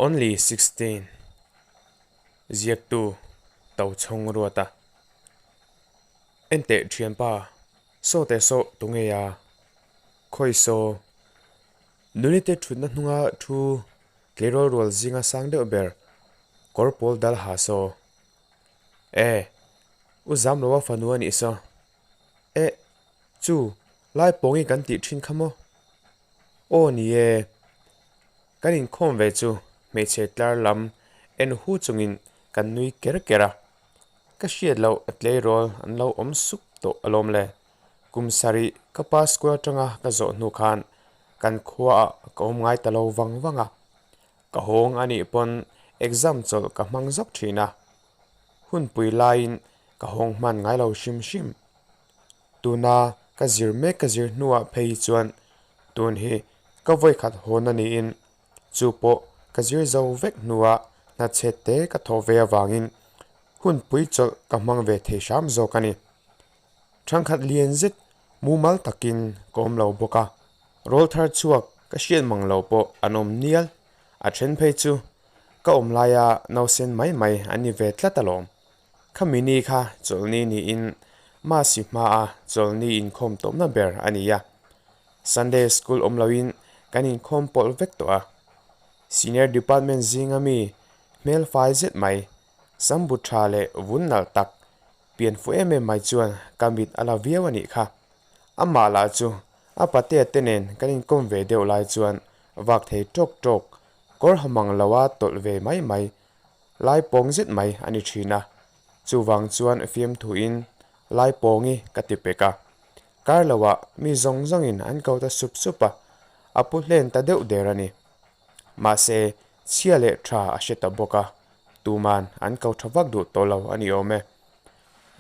Only 16 Ziaktu Tochhawng Ruata Enteh thianpa, saw teh saw tunge a? Khawi saw? Nunite thutna hnunga thu tleirawl rual zinga sang deuh ber kawr pawl dal ha saw. E, u zam lo a fanu a nih saw. E, chu lai pawngi kan tih thin kha maw? Aw ni e, kan inkhawm ve chu hmeichhe tlar lam en hu chungin kan nui ker ker a. Ka hriat loh a tleirawl an lo awm sup tawh alawm le. Kum sarih ka pa school atanga ka zawh hnu khan kan khuaah ka awm ngai ta lo vang vang a. Ka hawng a nih pawn exam chawlh ka hmang zawk thin a. Hunpui laiin ka hawng hman ngai lo hrim hrim. Tuna ka zir mek ka zir hnuah phei hi chuan tun hi ka vawikhat hawn a niin chu pawh ka zir zo vek hnuah hnachhe te ka thawh ve avangin hunpui chawlh ka hmang ve thei hram zawk a ni. Thangkhat lian zet mumal takin ka awm lo bawk a, rawl thar chhuak ka hriat mang lo pawh an awm nial. A then phei chu ka awm laia nausen mai mai an ni ve tlat alawm. Khami ni kha chawlhni niin Masi hmaa chawlhni inkhawm tawpna ber a ni a. Sunday school awm loin kan inkhawm pawlh vek tawh a. Senior department zinga mi hmel fai zet mai, sambu tha leh vun nalh tak Pian fu em em mai chuan ka mit a la viau a nih kha. Amah lah chu a patea te nen kan inkawm ve deuh lai chuan vak thei tawk tawk, kawr ha mang lo a tawlh ve mai mai, lai pawng zet mai a ni thin a. Chuvang chuan fiamthuin lai pawngi ka ti pek a. Kar loah mi zawng zawngin an ko ta sup sup a, a pu hlen ta deuh der a ni. Mahse, chhia leh tha a hre ta bawk a, tuman an ko tha vak duh tawh lo a ni awm e.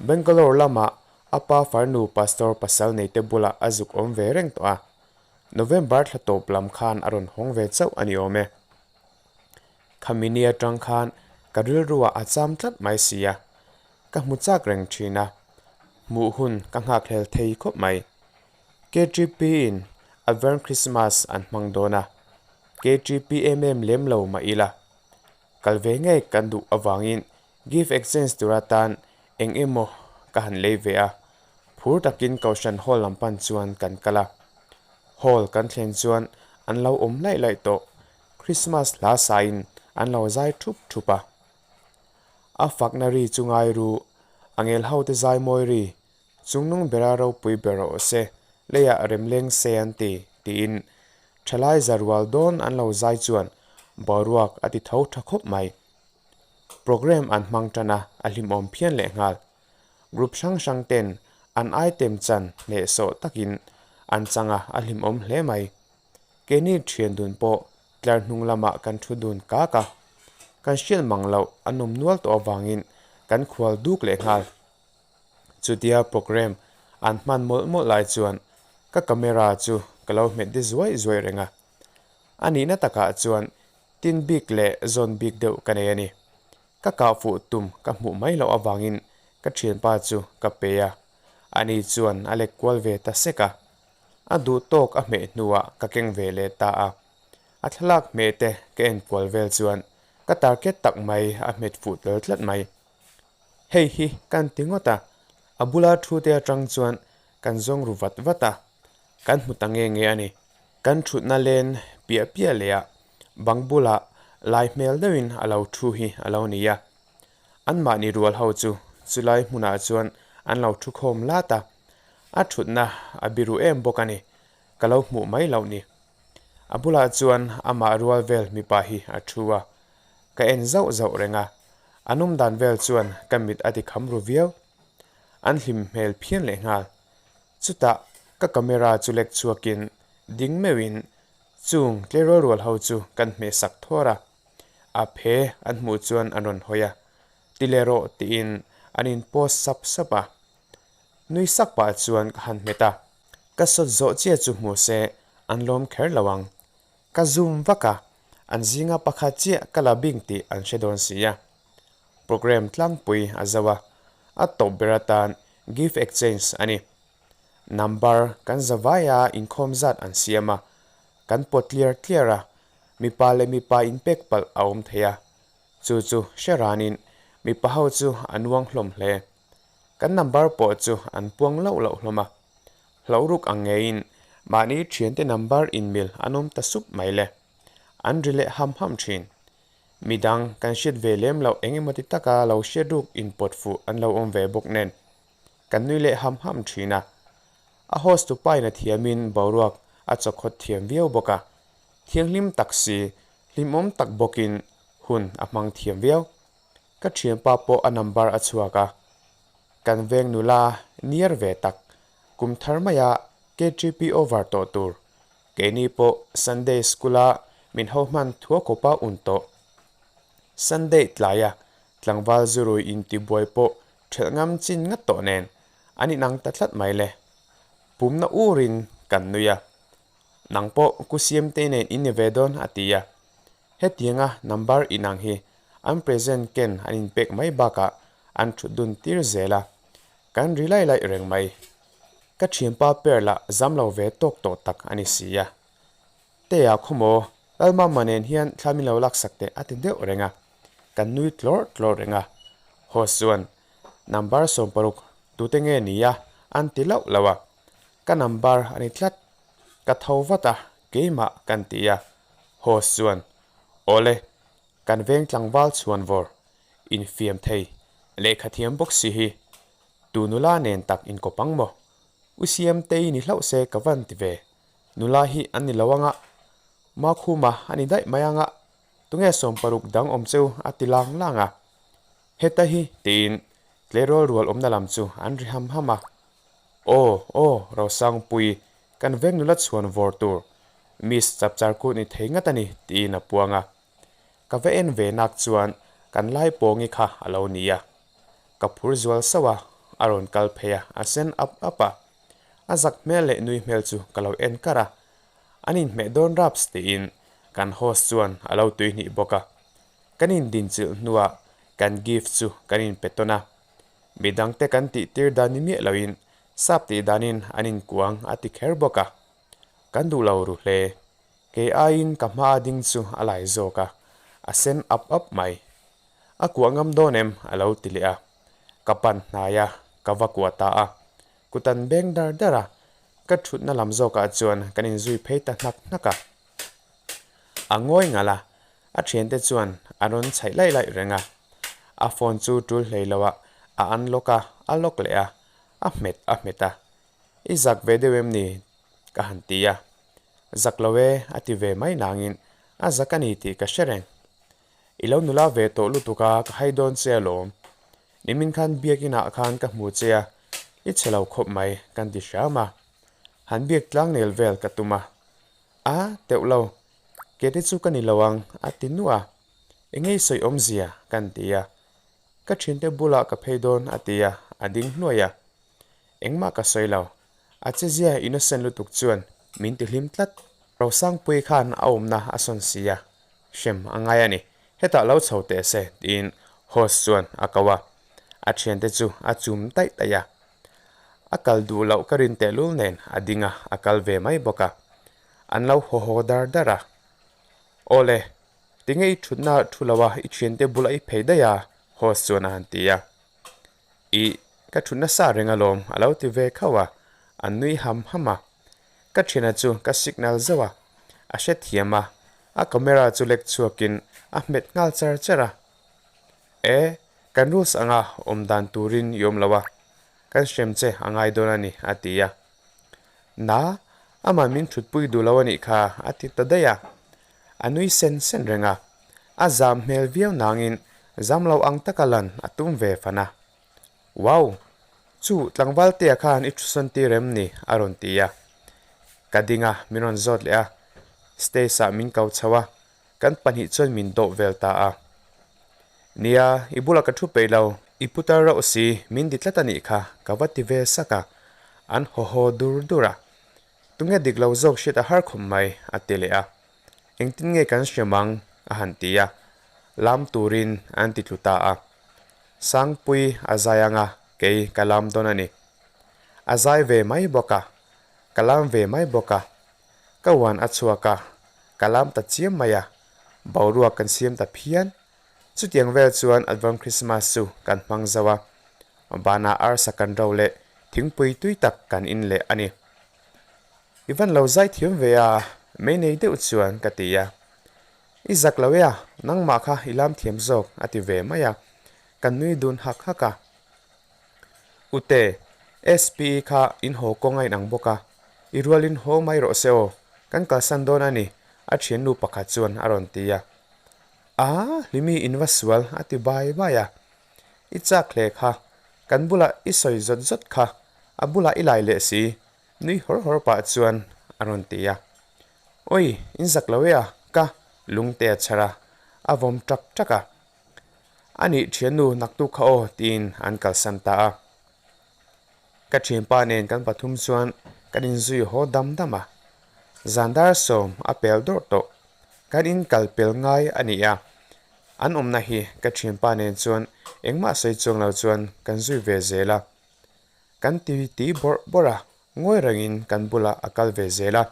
Bangalore lamah a pa farnu pastor pasal neite bulah a zuk awm ve reng tawh a, November thla tawp lam khan a rawn hawng ve chauh a ni awm e. Khami ni atang khan ka rilruah a cham tlat mai si a, ka hmu chak reng thin a, hmuh hun ka nghakhlel thei khawp mai. KTP in Advent Christmas an hmang dawn a, KTP em em lem lo mah ila, kal ve ngei kan duh avangin gift exchange tur atan eng emaw ka han lei ve a, phur takin Kohhran Hall lam pan chuan kan kal a. Hall kan thlen chuan an lo awm laih laih tawh, Christmas hla sain an lo zai thup thup a. A fakna ri chu ngai ru, a ngel ho te zai mawi ri Chungnung bera ropui ber rawh se, leiah remleng se an ti, tiin thalai za rual dawn an lo zai chuan boruak a ti tho tha khawp mai. Programme an hmang tan a, a hlimawm phian lehnghal. Group hrang hrang ten an item chan hnehsawh takin an chang a, a hlimawm hle mai. Keini thian dun pawh tlar hnung lamah kan thu dun kak a, kan hriat mang loh a nawm nual tawh avangin kan khual duk lehnghal. Chutia programme an hman mawlh mawlh lai chuan ka camera chu ka lo hmet de zuai zuai reng a. A nihna takah chuan tin bik leh zawn bik deuh ka nei a ni. Ka kah fuh tum ka hmuh mai loh avangin ka thianpa chu ka pe a, ani chuan a lek kual ve ta sek a. A duh tawk a hmeh hnuah ka keng ve leh ta a. A thlalak hmeh te ka en kual vel chuan ka target tak mai a hmet fuh tel tlat mai. Hei hi kan ti ngawt a, a bula thu te atang chuan kan zawng ru vat vat a, kan hmu ta nge nge a ni. Kan thutna len piah piah leh ah bang bulah lai hmel deuhin a lo thu hi a lo ni a. Anmahni rual ho chu chulai hmunah chuan an lo thu khawm lat a, a thutna a biru em bawk a ni, ka lo hmuh mai loh ni. A bulah chuan amah rual vel mipa hi a thu a, ka en zauh zauh reng a, an awm dan vel chuan ka mit a ti kham ru viau. An hlim hmel phian leh nghal. Chutah ka camera chu lek chhuakin ding meuhin chung tleirawl rual ho chu kan hmeh sak thawr a, a phe an hmuh chuan an rawn hawi a, ti leh rawh tiin an in post sap sap a. Nui sak pah chuan ka han hmet a, ka sawt zawh chiah chu hmu se an lawm kher lo ang. Ka zoom vak a, an zinga pakhat chiah ka la bing tih an hre dawn si a. Programme tlangpui a zo a, a tawp ber atan gift exchange a ni. Number kan za vaia inkhawm zat an siam a, kan pawt tliar tliar a. Mipa leh mipa inpek palh a awm thei a, chu chu hre ranin mipa ho chu an uang hlawm hle. Kan number pawh chu an puang loh loh hlawm a. Hlauh ruk ang ngeiin mahni thiante number inmil an awm ta sup mai le. An ri leh ham ham thin. Midang kan hriat ve lem loh eng emaw ti taka lo hriat ruk inpawt fuh an lo awm ve bawk nen kan nui leh ham ham thin a. A host tu pain a thiamin boruak a chawkhawt thiam viau bawk a. Thianghlim tak si, hlimawm tak bawkin hun a hmang thiam viau. Ka thianpa pawh a number a chhuak a, kan veng nula niar ve tak, kum thar maia KTP over tawh tur, keini pawh Sunday school-a min ho hman thua khawpa un tawh. Sunday tlaia tlangval zurui intibuai pawh ṭhelh ngam chin ngat tawh nen an inang ta tlat mai le. Pumna urin kan nui a, Nang pawh ku Siamtei nen in ni ve dawn a ti a. Hetianga number inang hi an present ken an inpek mai bakah an thut dun tir zel a, kan ri laih laih reng mai. Ka thianpa per lah zam lo ve tawk tawh tak a ni si a. Tea khawmaw, Lalmama nen hian thla min lo laksak teh a ti deuh reng a, kan nui tlawrh tlawrh reng a. Host chuan number 16 tute nge ni a an ti lauh lauh a, ka number a ni tlat. Ka tho vat a, keimah kan ti a. Host chuan, Awle, kan veng tlangval chhuan vawr, infiam thei, lehkha thiam bawk si hi, tu nula nen tak inkawp ang maw? U Siamtei ni hlauh se ka van ti ve, nula hi an ni lo anga, Makhuma a ni daih mai anga, tunge 60 dang awm cheu a ti lang lang a. Heta hi tiin tleirawl rual awmna lam chu an ri ham ham a. Aw, aw, Rosangpui, kan veng nula chhuan vawr tur, Miss Chapchar kut ni thei ngat a ni, tiin a puang a. Ka va en ve nak chuan kan lai pawngi kha a lo ni a. Ka phur zual sauh a, a rawn kal phei a, a sen ap ap a. A zak hmel leh nui hmel chu ka lo en kar a. An inhmeh dawn raps tiin kan host chuan a lo tuihnih bawk a. Kan indinchilh hnuah kan gift chu kan inpe tawn a. Midangte kan tihtir dan ni miah loin sap tih danin an inkuang a ti kher bawk a. Kan duh lo ru hle. Kei aiin ka hma a ding chu a lai zawk a, a sen ap ap mai. A kuah ngam dawn em? a lo ti leh a. Ka pan hnai a, ka va kuah ta a. Kut an beng dar dar a, ka thutna lam zawkah chuan kan inzui phei ta hnak hnak a. A ngawi ngalh a, a thiante chuan a rawn chhaih laih laih reng a. A phone chu tul hlei lo ah a unlock a, a lock leh a, a hmet a hmet a. I zak ve deuh em ni? ka han ti a. Zak lo e a ti ve mai nangin a zak a ni tih ka hre reng. I lo nula ve tawh lutuk a, ka hai dawn che alawm. Nimin khan biakinah khan ka hmu che a, i chhe lo khawp mai kan ti hram a. Han biak tlang nel vel ka tum a. A, teuh lo. Ke te chu ka ni lo ang, a ti nuah a. Engei sawi awmzia? kan ti a. Ka thiante bulah ka phei dawn, a ti a, a ding hnuai a. Engmah ka sawi lo. A chezia innocent lutuk chuan min ti hlim tlat. Rosangpuii khan a awmna a sawn si a, hrem a ngai a ni. Hetah lo chho teh se, tiin host chuan a ko a. A thiante chu a chum taih taih a. A kal duh loh ka rin tehlul nen a ding a, a kal ve mai bawk a. An lo haw haw dar dar a. Awle, tinge i thutna thu lo a, i thiante bulah i phei daih a, host chuan a han ti a. Ih, ka thut nasa reng alawm, a lo ti ve khauh a, a nui ham ham a. Ka thiana chu ka signal zauh a, a hrethiam a, a camera chu lek chhuakin a hmet nghal char char a. E, kan rules anga awm dan turin i awm lo a, kan hrem che a ngai dawn a ni, a ti a. Na, amah min thutpui duh lo a nih kha, a ti ta daih a. A nui sen sen reng a, a zam hmel viau nangin zam lo ang taka lan a tum ve fan a. Wow! Chu tlangval tea khan i thusawn tir em ni? a rawn ti a. Ka ding a, min rawn zawt leh a. Stage ah min ko chho a, Kan pahnih chuan min dawh vel ta a. Nia, i bulah ka thu peih lo, i putar rauh si, min di tlat a nih kha, ka va ti ve sak a. An haw haw dur dur a. Tunge dik lo zawk hriat a har khawp mai, a ti leh a. Engtin nge kan hriam ang? a han ti a. Lam turin an ti tlu ta a. Sangpui a zai ang a, kei ka lam dawn a ni. A zai ve mai bawk a, ka lam ve mai bawk a. Ka uan a chhuak a. Ka lam ta chiam mai a, boruak kan siam ta phian. Chutiang vel chuan Advent Christmas chu kan hmang zo a, banah arsa kan ro leh thingpui tui tak kan in leh a ni. I van lo zai thiam ve a, mei nei deuh chuan ka ti a. I zak lo e a, nangmah kha i lam thiam zawk a ti ve mai a, kan nui dun hak hak a. Ute, SPE kha in haw kawng a inang bawk a, i rualin haw mai rawh se aw, kan kalsan dawn a ni, a thiannu pakhat chuan a rawn ti a. A, Hlimi in va sual a ti bai bai a. I chak hle kha, kan bulah i sawi zawt zawt kha, a bulah i lai leh si, nui hawr hawr pah chuan a rawn ti a. Oi, in zak lo e a, ka lungte a chhar a, a vawm ṭak ṭak a. A nih thiannu naktuk kha aw tiin an kalsan ta a. Ka thianpa nen kan pathum chuan kan inzui haw dam dam a. Zan dar sawm a pel dawrh tawh. Kan in kal pel ngai a ni a. An awmna hi ka thianpa nen chuan engmah sawi chuang lo chuan kan zui ve zel a. Kan ti ti bawrh bawrh a, ngawi rengin kan bulah a kal ve zel a.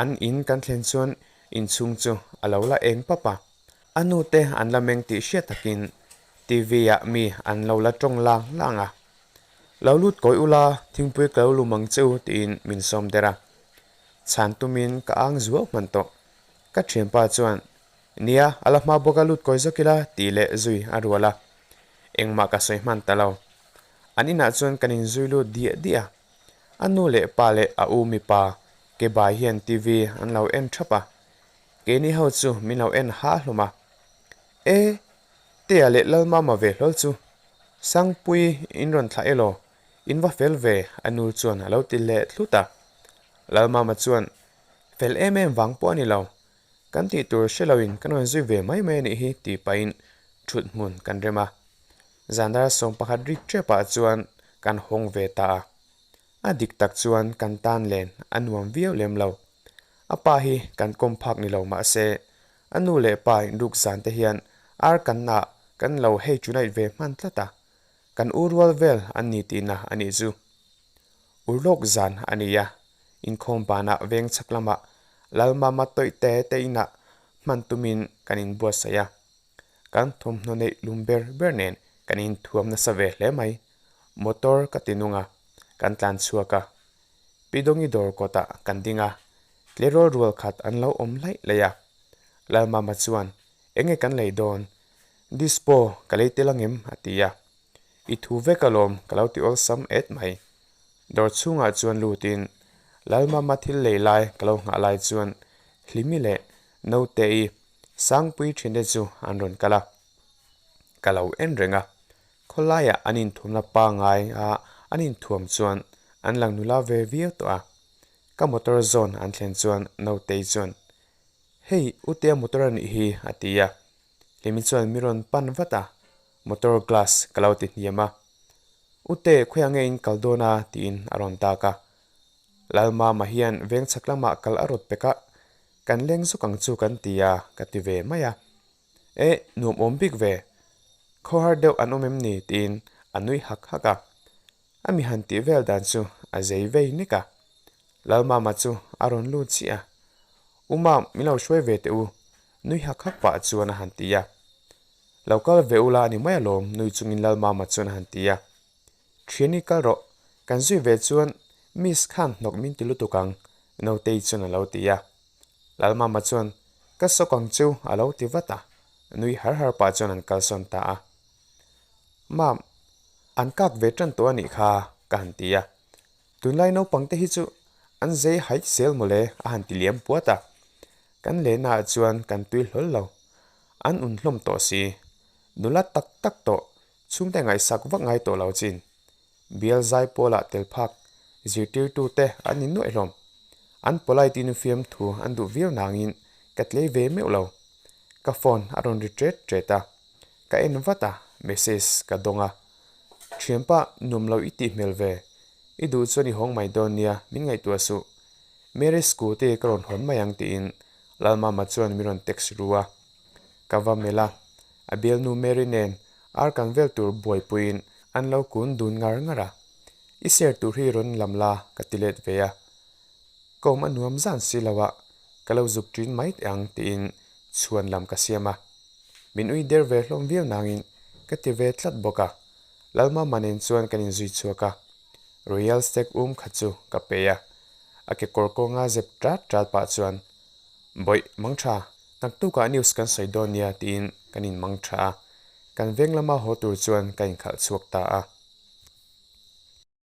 An in kan thlen chuan inchhung chu a lo la eng pap a. A nu te an la meng tih hriat takin TV ah mi an lo la tawng lang lang a. Lo lut kawi ula, thingpui ka lo lum ang che u tiin min sawm der a. Chhan tumin ka ang zuau hman tawh. Ka thianpa chuan, Nia, a la hma bawk a lut kawi zawk ila tih leh zui a rual a. Engmah ka sawi hman ta lo. An inah chuan kan inzui lut diah diah a. A nu leh pa leh a u mipa ke bai hian TV an lo en thap a. Keini ho chu min lo en ha hlawm a. E, Tea leh Lalmama ve hlawl chu Sangpui in rawn thlah elaw? In va fel ve a nu chuan a lo ti leh thlut a. Lalmama chuan, Fel em em vang pawh a ni lo. Kan tih tur hre loin kan rawn zui ve mai mai a nih hi tih pahin thut hmun kan rem a. Zandar 11 rik tepah chuan kan hawng ve ta a. A dik tak chuan kan tan len a nuam viau lem lo. A pa hi kan kawm phak ni lo mah se, a nu leh pa inruk zan te hian ar kannaah kan lo hei tonight ve hman tlat a, kan u rual vel an ni tihna a nih chu. Urlawk zan a ni a, inkhawm banah veng chhak lamah Lalmama tawih te te inah hman tumin kan inbuatsaih a. Kan thawmhnaw neih lum ber ber nen kan inthuam nasa ve hle mai. Motor ka ti nung a, kan tlan chhuak a. Pi Dawngi dawr kawtah kan ding a, tleirawl rual khat an lo awm laih laih a. Lalmama chuan, Enge kan lei dawn? Dispo ka lei tel angem? a ti a. I thu vek alawm ka lo ti awlsam et mai. Dawr chhungah chuan lutin Lalmama thil lei lai ka lo nghah lai chuan Hlimi leh Naute-i Sangpui thinte chu an rawn kal a. Ka lo en reng a, Khawlaiah an inthuamna pangai a an inthuam chuan an lang nula ve viau tawh a. Ka motor zawn an thlen chuan Nautei chuan, Hei, Utea motor a nih hi, a ti a. Hlimi chuan mi rawn pan vat a, motor glass ka lo ti hniam a. Ute, khawiah nge in kal dawn a? tiin a rawn dak a. Lalmama hian veng chhak lamah kal a rawt pek a, kan leng zawk ang chu kan ti a, ka ti ve mai a. Eh, nuam awm bik ve. Khawhar deuh an awm em ni? tiin a nui hak hak a. A mi han tih vel dan chu a zei vei nek a. Lalmama chu a rawn lut chiah a. U Mam, min lo hruai ve teh u, nui hak hak pah chuan a han ti a. Lo kal ve ula a ni mai alawm, nui chungin Lalmama chuan a han ti a. Thiani kal rawh, kan zui ve chuan Miss khan hnawk min ti lutuk ang, Nautei chuan a lo ti a. Lalmama chuan, Ka sawk ang chu, a lo ti vat a. Nui har har pah chuan an kalsawn ta a. Mam, an kak ve tan tawh a nih kha, ka han ti a. Tunlai naupang te hi chu an zei haih zel mawle, a han ti liam puat a. Kan lehnaah chuan kan tui hlawl lo. An un hlawm tawh si. Nula tak tak tawh, chhungte ngaihsak vak ngai tawh lo chin. Bial zai pawlah tel phak zirtirtute an ni nuaih hlawm. An polite in fiamthu an duh viau nangin ka tlei ve meuh lo. Ka phone a rawn ri ṭet ṭet a, ka en vat a, message ka dawng a. Ṭhianpa nuam lo i tih hmel ve, i duh chuan i hawng mai dawn nia, min ngaihtuah suh. Mary scooty ka rawn hawn mai ang tiin Lalmama chuan min rawn text ru a. Ka va melh a, a bialnu Mary nen ar kan vel tur buaipuiin an lo kun dun ngar ngar a. I share tur hi rawn lam la ka ti let ve a. Ka awm a nuam zan si lo a. Ka lo zuk ṭin mai teh ang tiin chhuan lam ka siam a. Min ui der ve hlawm viau nangin ka ti ve tlat bawk a. Lalmama nen chuan kan inzui chhuak a. Royal Stag um kha chu ka pe a. A kekawr kawnga zep ṭat ṭat pah chuan, Bawih, mang ṭha, naktukah news kan sawi dawn nia tiin kan inmang ṭha a. Kan veng lama haw tur chuan ka inkhalh chhuak ta a.